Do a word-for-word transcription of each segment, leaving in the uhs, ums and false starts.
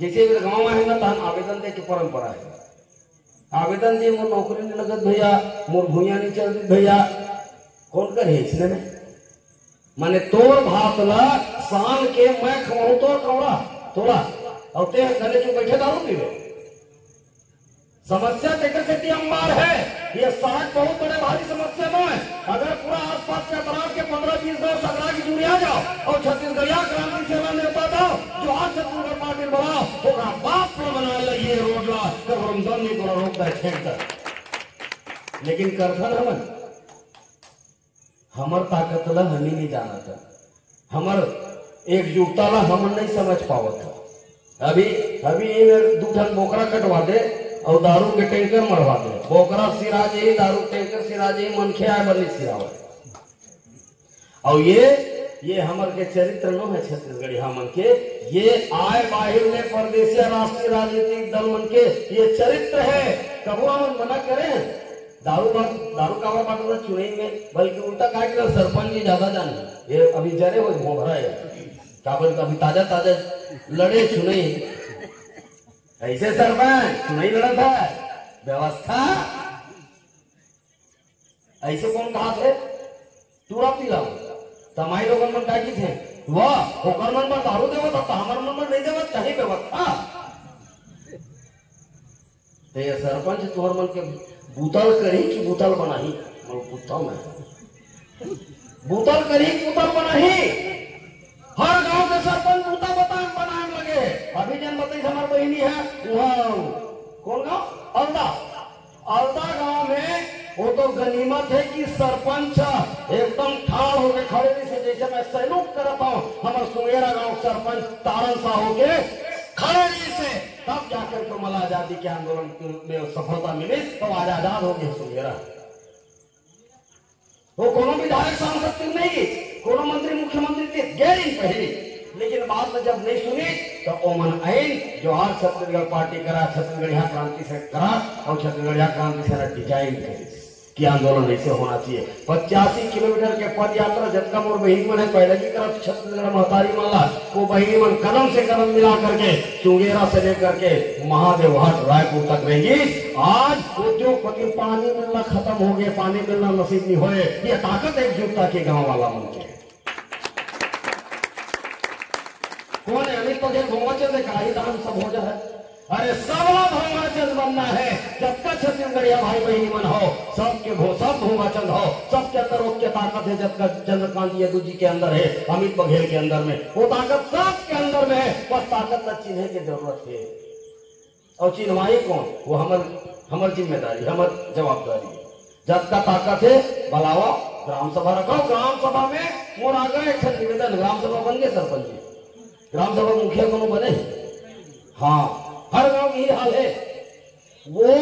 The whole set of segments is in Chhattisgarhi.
जइसे मेरे गांव में है ना, तहन आवेदन दे के परंपरा है। आवेदन दे, मोर नौकरी नहीं लगत भैया, मोर भुइयां नहीं चल रही भैया। कौन करे इसने में? माने तोर भात ला सान के मैं खवाऊं तोर कौड़ा, तोला। और ते घरे जो बैठे दारू पीवे। समस्या तेकर सेती अंबार है। ये सड़क बहुत बड़े भारी समस्या में है। अगर पूरा आसपास के अतराफ के पंद्रह बीस गांव सगरा की जुड़िया जाओ और छत्तीसगढ़िया क्रांति सेना नेता दो, जोहार छत्तीसगढ़ पाटिल बड़ा, ओकरा बाप ला बनाए लगी ये रोड ला, कब हम दम नहीं तोला रोक दे, छेक दे। लेकिन करथन हमन, हमर ताकत ला हम ही नहीं जानत, हमर एकजुटता ला हमन नहीं समझ पावत। अभी, अभी ये मेर दू ठन बोकरा कटवा दे और दारू के टैंकर मरवा दे, बोकरा सिरा जाही, दारू टैंकर सिरा जाही, मनखे आए बर नहीं सिरावत। और ये, ये हमर के चरित्र नो है छत्तीसगढ़िया मन के। ये आए बाहिर ले परदेसिया राष्ट्रीय राजनीतिक दल मन के ये चरित्र है। कबो हमन मना करें? दारू बांट, दारू काबर बांटत हे चुनई में? बल्कि उल्टा कहा कि सरपंच जी ज्यादा जाने, ये अभी जरे हो भोभरा है, काबर अभी ताजा ताजा लड़े चुनई। ऐसे सरपंच चुनई लड़त हे, व्यवस्था ऐसे कौन कहा थे? टूरा पीला हो। तमाई लोगन मन का की थे? वाह, ओकर मन बर दारू देवत, त हमर मन बर नहीं देवत, कहीं व्यवस्था। ते ये सरपंच तुहर मन के बुतल करी कि बुतल बनाही? मैं बुतल में। बुतल करी कि बुतल बनाही? हर गांव के सरपंच बुता बताए बनाए लगे। अभी जन बताई हमार बहिनी है, वहाँ कौन गांव? अलदा। अलदा गांव में वो तो गनीमत है कि सरपंच एकदम ठाड़ होके खड़े रहिसे, जैसे मैं सैल्यूट करत हूँ। हमार सुंगेरा गांव सरपंच तारन साहू के खड़े रहिसे, तब जाकर के मला आजादी के आंदोलन में सफलता मिली, तो आज आजाद हो गए सुंगेरा। वो कोनो विधायक सांसद तीर नहीं गिस, कोनो मंत्री मुख्यमंत्री तीर गे रिहिन पहिली, लेकिन बात ला जब नहीं सुनिस, तो ओमन आइन, जोहार छत्तीसगढ़ पार्टी करा, छत्तीसगढ़िया क्रांति सेना करा, और छत्तीसगढ़िया क्रांति सेना डिजाइन करिस कि आंदोलन ऐसे होना चाहिए। पचासी किलोमीटर के पद यात्रा जतका मोर बहिनी मन हे, पहले की तरफ छत्तीसगढ़ महतारी मन ला, वो बहिनी मन कदम से कदम मिला करके सुंगेरा से लेकर के महादेवघाट रायपुर तक रेंगिस। आज उद्योगपति पानी मिलना खत्म हो गए, पानी मिलना नसीब नहीं होए। ये ताकत एकजुटता के गांव वाला मन के। कौन है? अमित बघेल भोंगाचंद है, कढ़ाई दान सब हो जाए। अरे सबला भोंगाचंद बनना है। जतका छत्तीसगढ़िया भाई बहिनी मन हो, सबके भो-, सब भोंगाचंद हो, सबके अंदर ओतके ताकत है जतका चंद्रकांत यदु जी के अंदर है, अमित बघेल के अंदर में। वो ताकत सबके अंदर में है, बस ताकत ला चिन्हे के जरूरत है। और चिन्हवाई कौन? वो हमर, हमर जिम्मेदारी, हमर जवाबदारी। जतका ताकत है, बलावा, ग्राम सभा रखो। ग्राम सभा में मोर आग्रह, एक ठन निवेदन, ग्राम सभा बन गए सरपंच जी, ग्राम सभा मुखिया कोनो बने? हाँ, हर गांव के यही हाल है। वो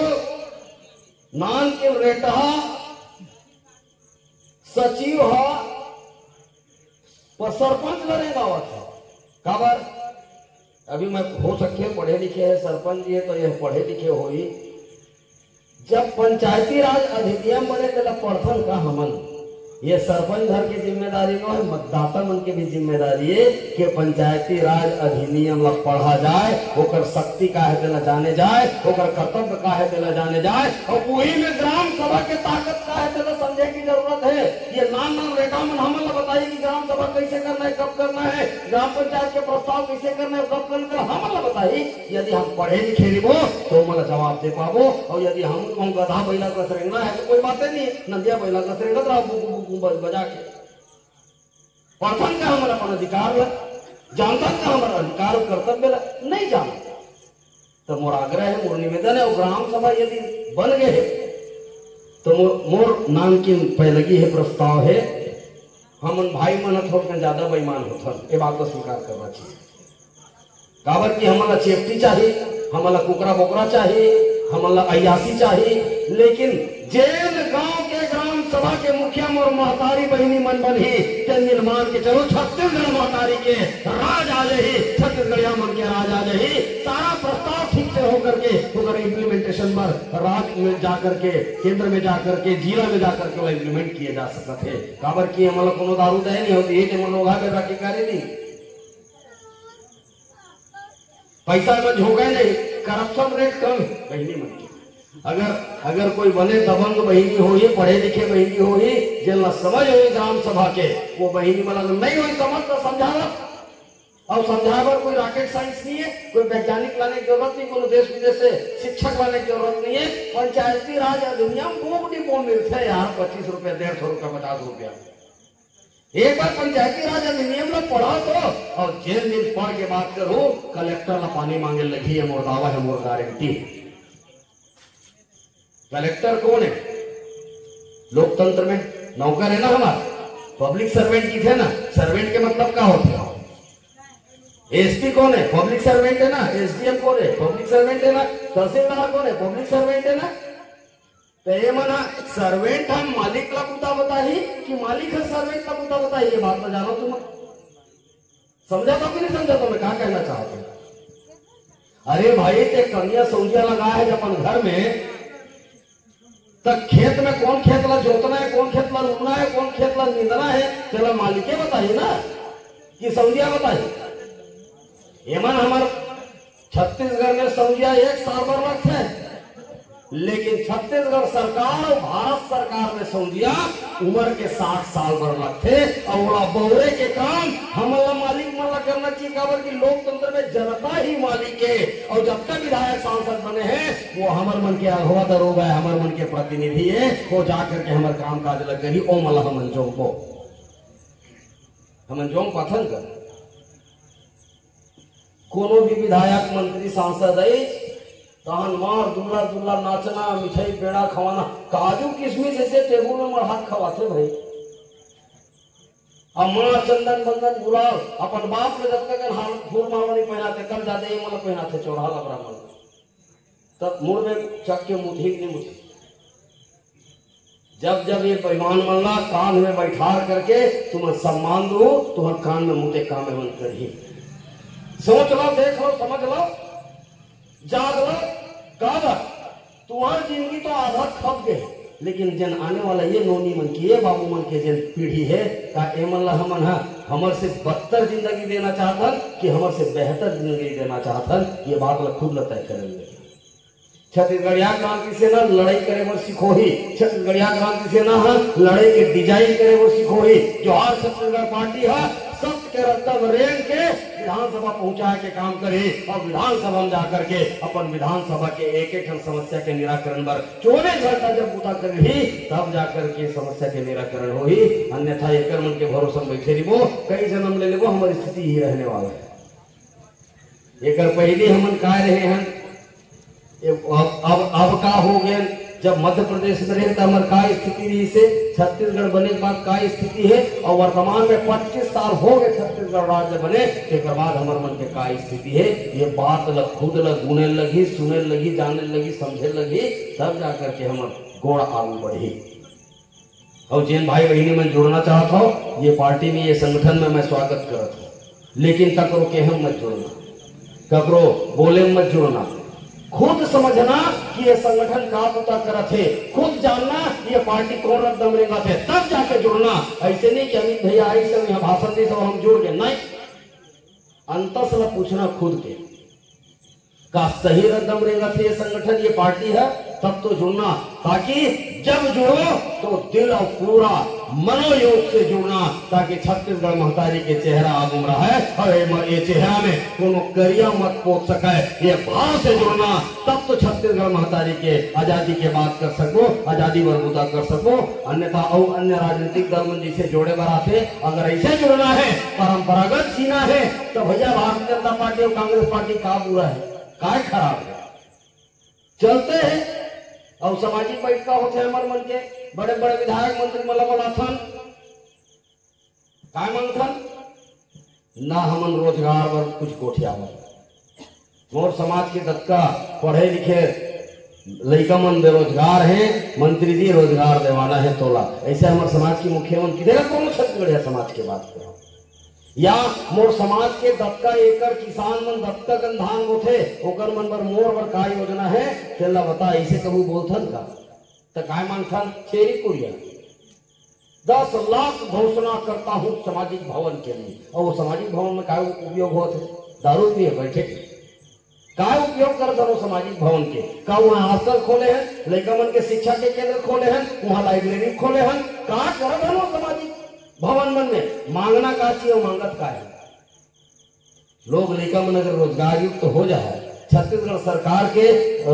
नान के रेटहा सचिव हा, पर सरपंच ल रेंगावत हे। काबर? अभी मैं, हो सकथे पढ़े लिखे हे, सरपंच जी हे, तो ये पढ़े लिखे होही। जब पंचायती राज अधिनियम बने, तेला पढ़थन का हमन? ये सरपंच धर के जिम्मेदारी नो हे, मतदाता मन के भी जिम्मेदारी हे कि पंचायती राज अधिनियम ला पढ़ा जाए, ओकर शक्ति का हे, तेला जाने जाए, ओकर कर्तव्य का हे, तेला जाने जाए। और वही में ग्राम सभा के ताकत का हे, तेला समझे की जरूरत हे। ये नान नान रेटा मन हमन ला बताही कि ग्राम सभा कैसे करना हे, कब करना हे, ग्राम पंचायत के प्रस्ताव कैसे करना हे, कब करना हे, हमन ला बताही। यदि हम पढ़े लिखे रहिबो, तो ओमन ला जवाब दे पाबो। और यदि हम कहूँ गधा बैला कस रेंगना हे, तो कोई बाते नहीं, नंदिया बैला कस रेंगत रहा, बू, बू, बू, बू, बजा के। पढ़थन का हमन अपन अधिकार ला, जानथन का हमर अधिकार अउ कर्तव्य ला, नहीं जानत। तो मोर आग्रह हे, मोर निवेदन हे, वो ग्राम सभा यदि बन गए हे, तो मोर, मोर नानकिन पैलगी हे, प्रस्ताव हे, हमन भाई मन ह थोड़कन ज्यादा बेईमान होथन, ये बात को स्वीकार करना चाहिए। काबर कि हमन ला चेपटी चाही, हमन ला कुकरा बोकरा चाही, हमन ला अयासी चाही, लेकिन जेन गांव के ग्राम सभा के मुखिया मोर महतारी बहिनी मन बनही, तेन निर्माण के चलो छत्तीसगढ़ महतारी के राज आ जाही, छत्तीसगढ़िया मन के राज आ जाही। सारा प्रस्ताव ठीक से होकर के ओकर इम्प्लीमेंटेशन बर राज में जा करके, केंद्र में जा करके, जिला में जा करके वो इम्प्लीमेंट किए जा सकत हे। काबर कि हमन ला कोनो दारू दे नहीं होती, ये के मन लोग आगे रख के करे नहीं। पैसा में झोंके नहीं, करप्शन रेट कम है बहिनी मन के। अगर अगर कोई बने दबंग बहिनी होही, पढ़े लिखे बहिनी होही, जेला समझ होही ग्राम सभा के, वो बहिनी मन अगर नहीं होही समझ तो समझावा। और समझाए बर कोई रॉकेट साइंस नहीं है, कोई वैज्ञानिक लाने की जरूरत नहीं, कोई देश विदेश से शिक्षक लाने की जरूरत नहीं है। पंचायती राज अधिनियम बुक डिपो मिलते यार, पच्चीस रुपया, डेढ़ सौ रुपया, पचास रुपया। एक बार पंचायती राज अधिनियम ला पढ़ा तो, और जेन दिन पढ़ के बात करो, कलेक्टर ला पानी मांगे लगी, ये मोर दावा है, मोर गारंटी है। कलेक्टर कौन है? लोकतंत्र में नौकर है ना हमारा, पब्लिक सर्वेंट की थे ना। सर्वेंट के मतलब का होता है? एसपी कौन है? पब्लिक सर्वेंट है ना। एसडीएम कौन है? पब्लिक सर्वेंट है ना। तहसीलदार कौन है? पब्लिक सर्वेंट है ना। तो ये मना, सर्वेंट हम मालिक ला बुता बताही कि मालिक है सर्वेंट ला बुता बताही? ये बात तो जानो तुम, समझा तो कि नहीं समझा? तो मैं क्या कहना चाहता हूँ? अरे भाई, ते कनिया सौंजिया लगा है अपन घर में, त खेत में कौन खेत ला जोतना है, कौन खेत ला लूना है, कौन खेत ला निंदना है, तेला मालिके बताही ना कि सौंजिया बताही? एमन हमर छत्तीसगढ़ में सौंजिया एक साल बर लगथे, लेकिन छत्तीसगढ़ सरकार और भारत सरकार में सौंजिया उम्र के साठ साल बर लगथे। और ओला बउरे के काम हमन ला मालिक मन ला करना चाहिए, काबर कि लोकतंत्र में जनता ही मालिक है। और जब तक विधायक सांसद बने हैं, वो हमर मन के अगवा दरोगा है, हमर मन के प्रतिनिधि है, वो जा करके हमर काम काज ला करही, ओ मन ला हमन जोंकबो। हमन जोंक पाथन का? कोनो भी विधायक, मंत्री, सांसद आइस, तहन मार दुल्ला दुल्ला नाचना, मिठाई पेड़ा खवाना, काजू किशमिश ऐसे टेबुल में मढ़ा के खवाथे भाई। अब मार चंदन बंदन गुलाल, अपन बाप ले जतका कन हाल फूल माला नहीं पहनाथे, कल जाते ये मन पहनाथे चोरहा लबरा मन। तब मुड़ में चक के मुठी नहीं मुठी। जब जब ये बेईमान मन ला कान में बैठार करके तुमन सम्मान दो, तुम्हार कान में मुते काम मन करही। सोच लो, देख लो, समझ लो, जाग लो, काबर तुम्हार जिंदगी तो आधा खप गए, लेकिन जन आने वाला ये नोनी मन के, ये बाबू मन के जन पीढ़ी है, का एमन ला हमन हा हमर से बदतर जिंदगी देना चाहत हन कि हमर से बेहतर जिंदगी देना चाहत हन? ये बात ला खुद ला तय करे लगे। छत्तीसगढ़िया क्रांति सेना लड़ाई करे बर सिखोही। छत्तीसगढ़िया क्रांति सेना ह लड़ाई के डिजाइन करे बर सिखोही। जोहार छत्तीसगढ़ पार्टी ह सत्य के रद्दा म रेंग के विधानसभा पहुंचाए के काम करही और विधानसभा में जाकर के अपन विधानसभा के एक एक ठन समस्या के निराकरण बर चौबीस घंटा जब बूता करही, तब जाकर के समस्या के निराकरण होही। अन्यथा एकर मन के भरोसा में बैठे रहिबो, कई जन्म ले लेबो, हमर स्थिति ही रहने वाला है। एकर पहले हमन काय रहे हन, ए, अब, अब, अब का हो गए? जब मध्य प्रदेश में रहे त हमर का स्थिति रही से, छत्तीसगढ़ बने के बाद का स्थिति है और वर्तमान में पच्चीस साल हो गए छत्तीसगढ़ राज्य बने, तेकर बाद हमर मन के का स्थिति है, ये बात ल खुद ल गुने लगी, सुने लगी, जाने लगी, समझे लगी, तब जाकर के हमर गोड़ आगू बढ़ी। और जिन भाई बहिनी मन जुड़ना चाहत हो, ये पार्टी में, ये संगठन में मैं स्वागत करत हूँ, लेकिन ककरो केहे मत जुड़ना, ककरो बोले मत जुड़ना। खुद समझना कि ये संगठन का पता करत है, खुद जानना ये पार्टी कौन रद्दम रेंगत है, तब जाके जुड़ना। ऐसे नहीं कि अमित भैया आई सब यहाँ भाषण दी सब हम जुड़ गए, नहीं। अंतस ला पूछना खुद के, का सही रद्दम रेंगत है ये संगठन, ये पार्टी है, तब तो जुड़ना, ताकि जब जुड़ो तो दिल और पूरा मनोयोग से जुड़ना, ताकि छत्तीसगढ़ महतारी के चेहरा आगू म रहे और ये म-, ये चेहरा में कोनो करिया मत पोत सके, ये भाव से जुड़ना, तब तो छत्तीसगढ़ महतारी के आजादी के बात कर सको, आजादी बर बूता कर सको। अन्यथा अउ अन्य राजनीतिक दल मन जैसे जोड़े बर आथे, अगर ऐसे जुड़ना है, परंपरागत जीना है, तो भैया भारतीय जनता पार्टी और कांग्रेस पार्टी का बुरा है, काय खराब है? चलते हैं। और सामाजिक बैठका होथे हमर मन के, बड़े बड़े विधायक मंत्री मन ला बुलाथन, काय मांगथन? ना हमन रोजगार बर कुछ गोठियावन। मोर समाज के दतका पढ़े लिखे लइका मन बेरोजगार हैं, मंत्री जी रोजगार देवाना है तोला। ऐसे हमर समाज के मुखिया मन किधर कोनो छत्तीसगढ़िया समाज के बात करो? या मोर समाज के दतका एकड़ किसान मन दतका कन धान बोथे, ओकर मन बर मोर बर का योजना है, तेला बता। ऐसे कभू बोलथन का? त काय मांगथन? छेरी कुरिया। दस लाख घोषणा करता हूँ सामाजिक भवन के लिए। और वो सामाजिक भवन में काय उपयोग होत है? दारू पिए बैठे। का उपयोग करत हन वो सामाजिक भवन के? का वहाँ हॉस्टल खोले हन, लइका मन के शिक्षा के केंद्र खोले हन, वहाँ लाइब्रेरी खोले हन? का करत हन वो सामाजिक भवन मन में? मांगना का चाहिए, मांगत का है? लोग लइका मन अगर रोजगार युक्त हो जाए, छत्तीसगढ़ सरकार के, अ,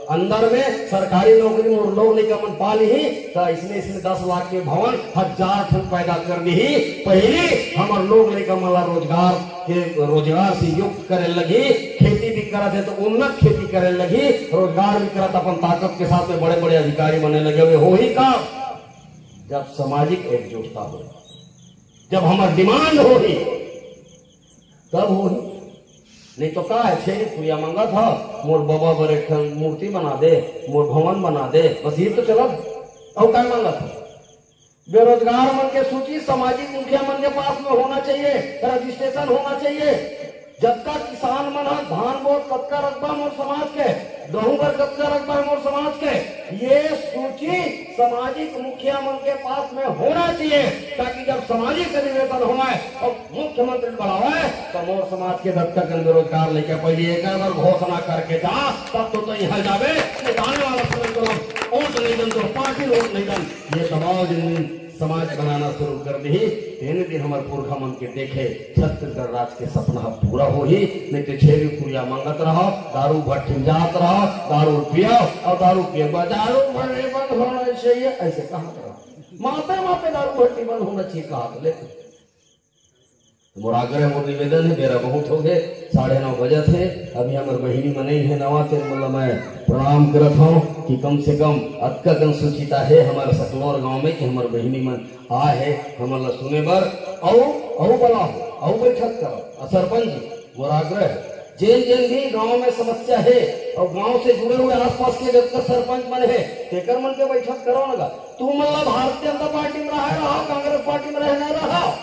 अंदर में सरकारी नौकरी में लोग लइका मन पा लिही, त इसने, इसने दस लाख के भवन हजार ठन पैदा कर दिही। पहली हमर लोग लइका मन ला रोजगार के, रोजगार से युक्त करे लगी, खेती भी करत है तो उन्नत खेती करे लगी, रोजगार भी करत, अपन ताकत के साथ में बड़े-बड़े अधिकारी बने लगे हुए। होही का? जब सामाजिक एकजुटता हो, जब हमर डिमांड होही, तब होही। नहीं तो का है, छेरी पुरिया मांगत ह, मोर बाबा बर एक ठन मूर्ति बना दे, मोर भवन बना दे, बस ये तो चलत। अउ का मांगत ह? बेरोजगार मन के सूची सामाजिक मुखिया मन के पास में होना चाहिए, रजिस्ट्रेशन होना चाहिए। जतका किसान मन ह धान बोत, कतका रकबा मोर समाज के, गहूं बर कतका रकबा मोर समाज के, ये सूची सामाजिक मुखिया मन के पास में होना चाहिए, ताकि जब सामाजिक अधिवेशन होवय और मुख्यमंत्री बुलावय, तो मोर समाज के दत्तक बेरोजगार लइका पहले एक बार घोषणा करके जा, तब तो, तो यहाँ जावे। नहीं तो आने वाला समय तो हम वोट नहीं दन, तो पार्टी वोट नहीं दन, ये दबाव जिन दिन समाज बनाना शुरू कर दी, तेने दिन हमारे पुरखा मन के देखे छत्तीसगढ़ राज के सपना ह पूरा होही। नहीं तो छेरी पुरिया मांगत रहो, दारू भट्टी में जात रहो, दारू पियो और दारू पिए के बाद दारू भट्टी बंद होना चाहिए, ऐसे कहा रहो। माते माते दारू भट्टी बंद होना चाहिए कहा तो लेते। मोर आग्रह, मोर निवेदन है, बेरा बहुत हो गए, साढ़े नौ बजत है, अभी हमर बहिनी मन नहीं है नवा, तेन मन ला मैं प्रणाम करत हूँ कि कम से कम अतका कन सुचिता है हमारे सकलोर गांव में कि हमर बहिनी मन आए है हमन ला सुने बर। अउ, अउ बला हो, अउ बैठक करो। अउ सरपंच जी, मोर आग्रह है, जेन जेन भी गांव में समस्या है और गांव से जुड़े हुए आसपास के जतका सरपंच मन है, तेकर मन के बैठक करो ना गा। तू मन ला भारतीय जनता पार्टी में रहे रहा, कांग्रेस पार्टी में रहे नहीं रहा,